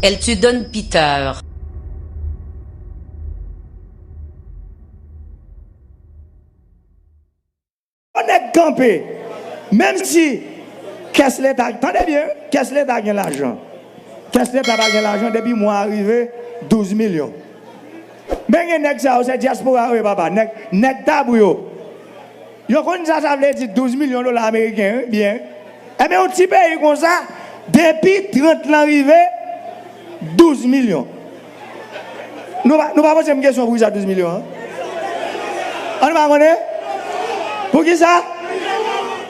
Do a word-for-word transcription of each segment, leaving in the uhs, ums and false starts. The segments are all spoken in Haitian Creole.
Elle te donne pitié. Yon nèg kanpe, menm si kès leta, tande byen, kès leta gen lajan. Kès leta pa gen lajan depi mwa a rive douz milyon. Men gen nèg sa yo, se dyaspora yo ye papa, nèg, nèg tab yo. Yo konn sa sa vle di douz milyon dola ameriken, wi, byen. Enben, yon ti peyi konsa, depi trant lan rive, douz milyon. Nou pa, nou pa poze m kesyon poukisa douz milyon an? An nou pa konnen? Poukisa?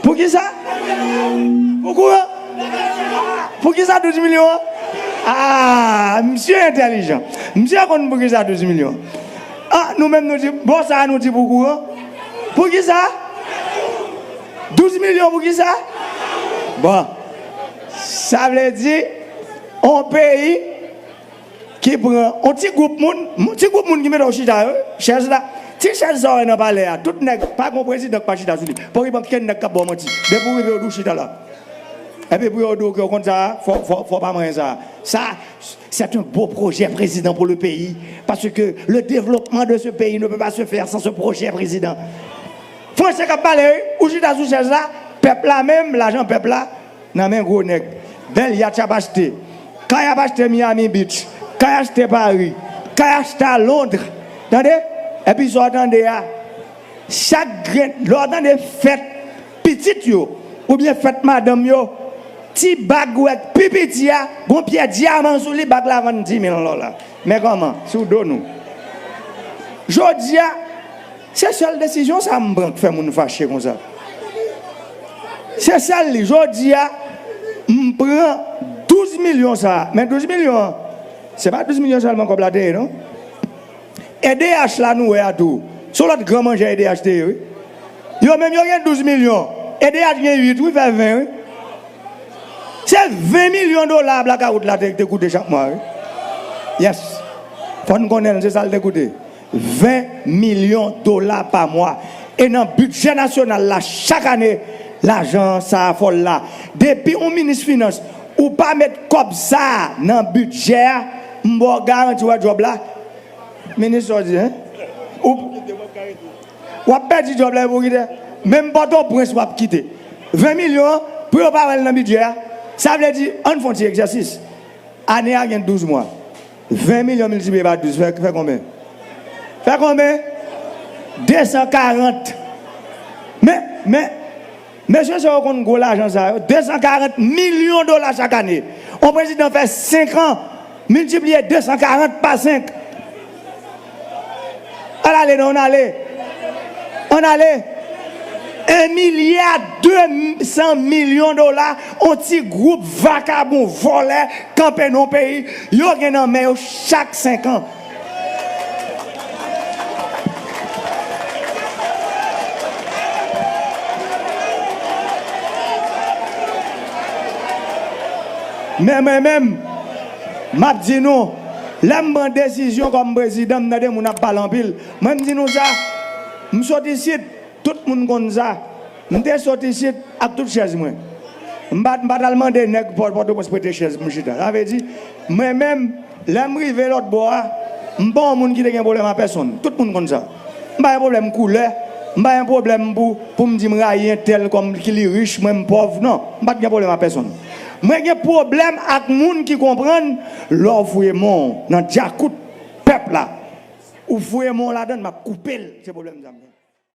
Poukisa? Pou kouran? Poukisa douz milyon an? Ah, misye entèlijan. Misye konn poukisa douz milyon. Ah, nou menm nou di, bò sa a nou di pou kouran. Poukisa? Douz milyon poukisa? Bon, sa vle di, on peyi ki pran on ti gwoup moun, ti gwoup moun ki mete w chita yo, chèz la, ti chèz sa w wè nan palè a, tout nèg, pa gon prezidan k pa chita sou li. Pòkipan kenn nèg k ap ba w manti. Depi w rive yo di w chita la. Epi pou yo di w ke w konn sa, fò, fò, fò pa manyen sa. Sa, c'est un beau projet président pour le pays, parce que le développement de ce pays ne peut pas se faire sans ce projet président. Franse k ap pale, wi. Ou chita sou chèz la, pèp la menm, lajan pèp la, nan men gwo nèg. Bèl yat y ap achte. Kay y ap achte Miami Beach. Kay achte Paris. Kay achte a Londres. Tande? Epi sa w tande a, chak grenn, lè w tande fèt pitit yo, oubyen fèt madanm yo, ti bag ou wè k pi piti a, gon pyè dyaman sou li, bag la vann dis mil dola. Men kòman, sou do nou. Jodi a, se sèl desizyon sa m pran k fè moun fache konsa. Se sèl li. Jodi a, m pran douz milyon sa a. Men douz milyon an, se pa douz milyon sèlman kòb la te ye, non. E D H la nou wè a tou. Se yon lòt gran manjè E D H te ye, wi. Yo menm yo gen douz milyon. E D H gen uit, wi, fè ven, wi. Se ven milyon dola blakawout la te, te koute chak mwa, wi. Yes. Fò n konnen l, se sa l te koute. Ven milyon dola pa mwa. E nan bidjè nasyonal la, chak ane, lajan sa a fò l la. Depi yon minis finans, ou pa met kòb sa a nan bidjè a, m ba w garanti w wè djòb la. Minis sa w di, en? Ou, w ap pèdi djòb la epi w kite. Menm Pòtoprens w ap kite. Ven milyon an, pou yo pa wè l nan bidjè a. Sa vle di, ann fè yon ti egzèsis. Ane a gen douz mwa. Ven milyon miltipliye pa douz, fè, fè konbyen? Fè konbyen? De san karant. Men, men, mesye sa yo konn gwo lajan sa yo. De san karant milyon dola chak ane. On prezidan fè senk an, miltipliye de san karant pa senk. Ann ale non, ann ale. Ann ale. En milya de san milyon dola, on ti gwoup vakabon vòlè kanpe nan yon peyi, yo gen nan men yo chak senk an. Men mwen menm, m ap di nou, lè m pran desizyon kòm prezidan, m tande moun ap pale anpil. Mwen, m di nou sa, m sot isit, tout moun konn sa. M te sot isit ak tout chèz mwen. M pa, m pa t al mande nèg Pò-, Pòtoprens prete chèz pou m chita. Sa vle di, mwen menm, lè m rive lòt bò a, m pa yon moun ki te gen pwoblèm a pèsonn. Tout moun konn sa. M pa gen pwoblèm koulè. M pa gen pwoblèm pou, pou m di m rayi entèl kòm ki li rich, mwen m pòv. Non, m pa t gen pwoblèm a pèsonn. Mwen gen pwoblèm ak moun ki konprann lè w fouye men w nan djakout pèp la, ou fouye men w ladan l, m ap koupe l. Se pwoblèm sa m gen.